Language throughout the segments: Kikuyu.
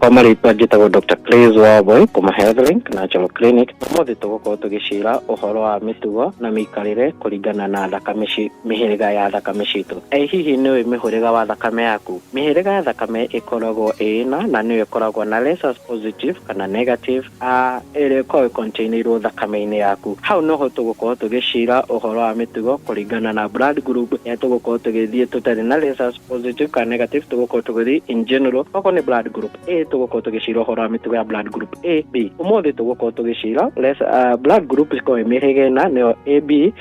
Kwa marĩtwa njĩtagwo Dr. Clays Wawboy kuma Healthlink Natural Clinic. Ũmũthĩ tũgũkorwo tũgĩcira ũhoro wa mĩtugo na mĩikarĩre kũringana na thakame mĩhĩrĩga ya thakame citũ. Ĩ hihi nĩũĩ mĩhĩrĩga wa thakame yaku? Mĩhĩrĩga ya thakame ĩkoragwo ĩ ĩna na nĩyo ĩkoragwo na rhesus positive kana negative a ĩrĩa ĩkoragwo ĩkontainĩirwo thakame-inĩ yaku. Hau noho tũgũkorwo tũgĩcira ũhoro wa mĩtugo kũringana na blood group ĩrĩa tũgũkorwo tũgĩthiĩ tũtarĩ na rhesus positive kana negative, tũgũkorwo tũgĩthiĩ in general. Okorwo nĩ blood group A, tũgũkorwo tũgĩcira ũhoro wa mĩtugo ya blood group A, B. Ũmũthĩ tũgũkorwo tũgĩcira blood group cikoragwo ĩ mĩhĩrĩga ĩna, nĩyo A, B,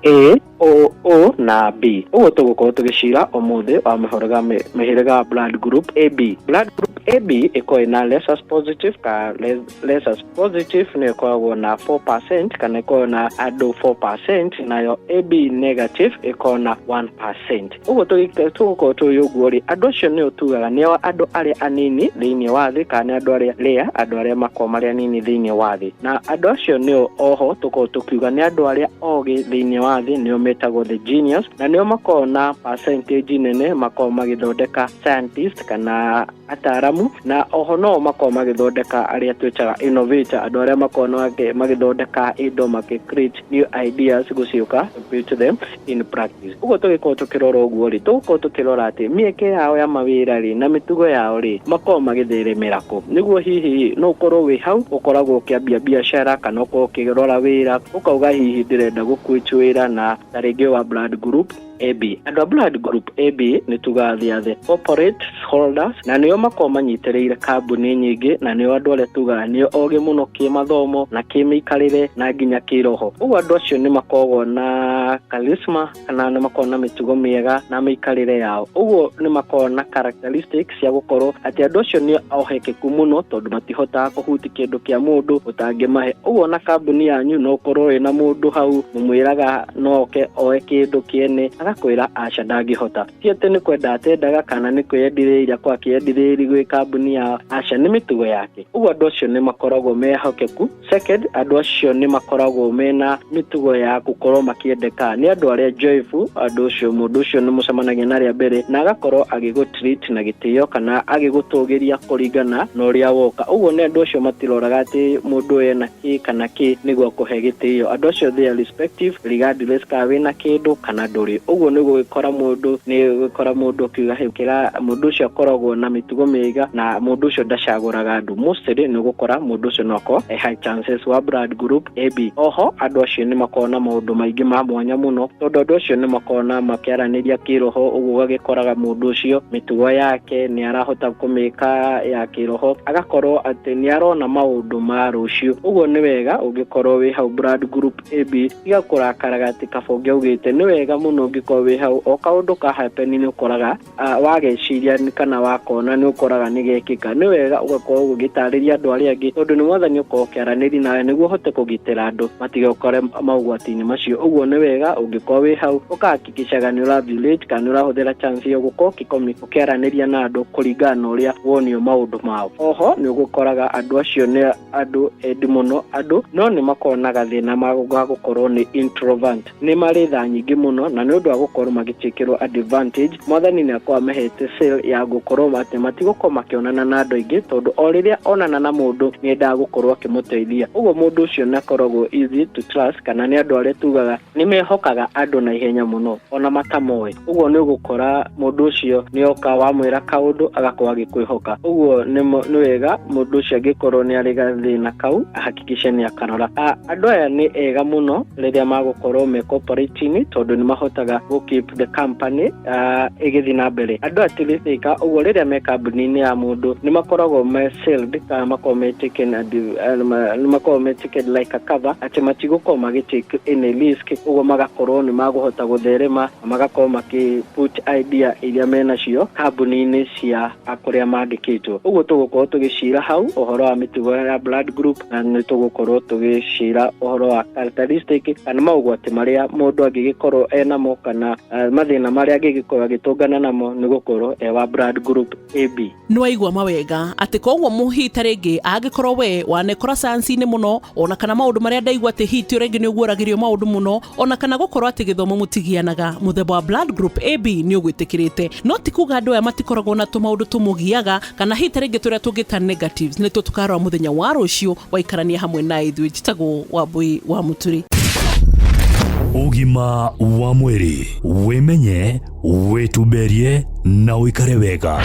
A, O, O na B. Ũguo tũgũkorwo tũgĩcira ũmũthĩ wa mĩhĩrĩga wa blood group AB. Blood group AB ĩkoragwo ĩna rhesus positive ka rhesus positive nĩyo ĩkoragwo na 4% kana ĩkoragwo na andũ 4%, nayo AB negative ĩkoragwo na 1%. Ũguo tũgũkorwo tũĩ ũguo rĩ, andũ acio nĩo tugaga nĩo andũ arĩa anini thĩinĩ wa thĩ, kana nĩ andũ arĩa rĩa andũ arĩa makoragwo marĩ anini thĩinĩ wa thĩ. Na andũ acio nĩo oho tũkoragwo tũkiuga nĩ andũ arĩa ogĩ thĩinĩ wa thĩ, nĩo metagwo the genius, na nĩo makoragwo na percentage nene makoragwo magĩthondeka scientist kana ataaramu, na oho no makoragwo magĩthondeka arĩa twĩtaga innovator, andũ arĩa makoragwo magĩthondeka indo, makĩ create new ideas, gũciũka put them in practice. Ũguo tũgĩkorwo tũkĩrora ũguo rĩ, tũgũkorwo tũkĩrora atĩ mĩeke yao ya mawĩra rĩ na mĩtugo yao rĩ, makoragwo magĩtheremera kũ, nĩguo hihi no ũkorwo wĩ hau ũkoragwo ũkĩambia biacara kana ũkorwo ũkĩrora wĩra ũkauga hihi ndĩrenda gũquit wĩra na ta rĩngĩ wa blood group AB. Andũ a blood group AB nĩ tugaga they are the corporate holders, na nĩo makoragwo manyitĩrĩire kambuni nyingĩ, na nĩo andũ arĩa tugaga nĩo ogĩ mũno kĩmathomo na kĩmĩikarĩre na nginya kĩroho. Ũguo andũ acio nĩ makoragwo na charisma kana nĩ makoragwo na mĩtugo mĩega na mĩikarĩre yao. Ũguo nĩ makoragwo na characteristics cia gũkorwo atĩ andũ acio nĩ ohekeku mũno, tondũ matihotaga kũhuti kĩndũ kĩa mũndũ ũtangĩmahe. Ũguo na kambuni yanyu no ũkorwo wĩna mũndũ hau mũmwĩraga no oke oe kĩndũ kĩene, agakwĩra aca, ndangĩhota. Ti atĩ nĩ kwenda atendaga kana nĩ kwĩyendirĩria kwa akĩyendirĩria gwĩ kambuni yao, aca, nĩ mĩtugo yake. Ũguo andũ acio nĩ makoragwo mehokeku. Second, andũ acio nĩ makoragwo mena mĩtugo ya gũkorwo makĩendeka nĩ andũ arĩa joyful. Andũ ũcio, mũndũ ũcio nĩ mũcemanagia na rĩa mbere na agakorwo agĩgũ treat na gĩtĩo kana agĩgũtũgĩria kũringana na ũrĩa woka. Ũguo nĩ andũ acio matiroraga atĩ mũndũ ũyũ ena kĩ kana kĩ nĩguo akũhe gĩtĩo. Andũ acio, they are respective regardless kana wĩna kĩndũ kana ndũrĩ. Ũguo nĩ gũgĩkora mũndũ, nĩ gũgĩkora mũndũ ũkiuga hey, kĩra mũndũ ũcio akoragwo na mĩtugo mĩega na mũndũ ũcio ndacagũraga andũ. Mostly nĩ ũgũkora mũndũ ũcio no akorwo e high chances wa blood group AB. Oho andũ acio nĩ makoragwo na maũndũ maingĩ ma mwanya mũno, tondũ andũ acio nĩ makoragwo na makĩaranĩria kĩroho. Ũguo ũgagĩkoraga mũndũ ũcio mĩtugo yake nĩ arahota kũmĩka ya kĩroho, agakorwo atĩ nĩ arona maũndũ ma rũciũ. Ũguo nĩ wega ũngĩkorwo wĩ hau blood group AB, tiga kũrakaraga atĩ kabonge augĩte. Nĩ wega mũno ũngĩkorwo wĩ hau, o kaũndũ ka happen nĩ ũkoraga wageciria kana wakona nĩ ũkoraga nĩ gekĩka. Nĩ wega ũgakorwo ũgĩtarĩria andũ arĩa angĩ, tondũ nĩ mwathani ũkorwo ũkĩaranĩria nawe nĩguo ũhote kũgitĩra andũ matigekore maũgwati-inĩ macio. Ũguo nĩ wega ũngĩkorwo wĩ hau ũkahakikishaga nĩ ũra kana nĩ ũrahũthĩra chance ĩyo gũkorwo ũkĩaranĩria na andũ kũringana na ũrĩa wonio maũndũ mao. Oho nĩ ũgũkoraga andũ acio nĩ andũ endi mũno andũ, no nĩ makoragwo na gathĩna ga gũkorwo nĩ introvert, nĩ marĩ tha nyingĩ mũno, na nĩ ũndũ wa gũkorwo magĩtĩkĩrwo advantage, mwathani nĩ akorwo amahete seal ya gũkorwo atĩ matigũkorwo makĩonana na andũ aingĩ, tondũ o rĩrĩa onana na mũndũ nĩ endaga gũkorwo akĩmũteithia. Ũguo mũndũ ũcio nĩ akoragwo easy to trust, kana nĩ andũ arĩa tugaga nĩ mehokaga andũ na ihenya mũno ona matamoĩ. Ũguo nĩ ũgũkora mũndũ ũcio nĩ oka wamwĩra kaũndũ agakorwo agĩkwĩhoka. Ũguo nĩ wega mũndũ ũcio angĩkorwo nĩ arĩ gathĩna kau ahakikishe nĩ akarora. Andũ aya nĩ ega mũno rĩrĩa magũkorwo me corporate-inĩ, tondũ nĩ mahotaga gũ keep the company ĩgĩthiĩ na mbere. Andũ aya ti risk taker, ũguo rĩrĩa me kambuni-inĩ ya mũndũ nĩ makoragwo me sealed kana makoragwo me taken, nĩ makoragwo me taken like a cover, atĩ matigũkorwo magĩ take any risk. Ũguo magakorwo nĩ magũhota gũtherema na magakorwo makĩ put idea iria menacio kambuni-inĩ cia kũrĩa mandĩkĩtwo. Ũguo tũgũkorwo tũgĩcira hau ũhoro wa mĩtugo ya blood group, na nĩ tũgũkorwo tũgĩcira ũhoro wa characteristic kana maũgwati marĩa mũndũ angĩgĩkorwo enamo kana mathĩna marĩa angĩgĩkorwo agĩtũngana namo nĩ gũkorwo e wa blood group AB. AB. Nĩ waigua mawega atĩ koguo mũhita rĩngĩ angĩkorwo we wanekora sayansi-inĩ mũno, ona kana maũndũ marĩa ndaigua atĩ hihi ti rĩngĩ nĩ ũguũragĩrio maũndũ mũno, ona kana gũkorwo atĩ gĩthomo mũtigianaga, mũthemba wa blood group AB nĩ ũgwĩtĩkĩrĩte. No ti kuga andũ aya matikoragwo na tũmaũndũ tũmũgiaga kana hihi ta rĩngĩ tũrĩa tũngĩta negatives, nĩtuo tũkarora mũthenya wa rũciũ waikarania hamwe na ithuĩ. Njĩtagwo Wambui wa Mũturi. Ũgima wa mwĩrĩ, wĩmenye, wĩtumberie na ũikare wega.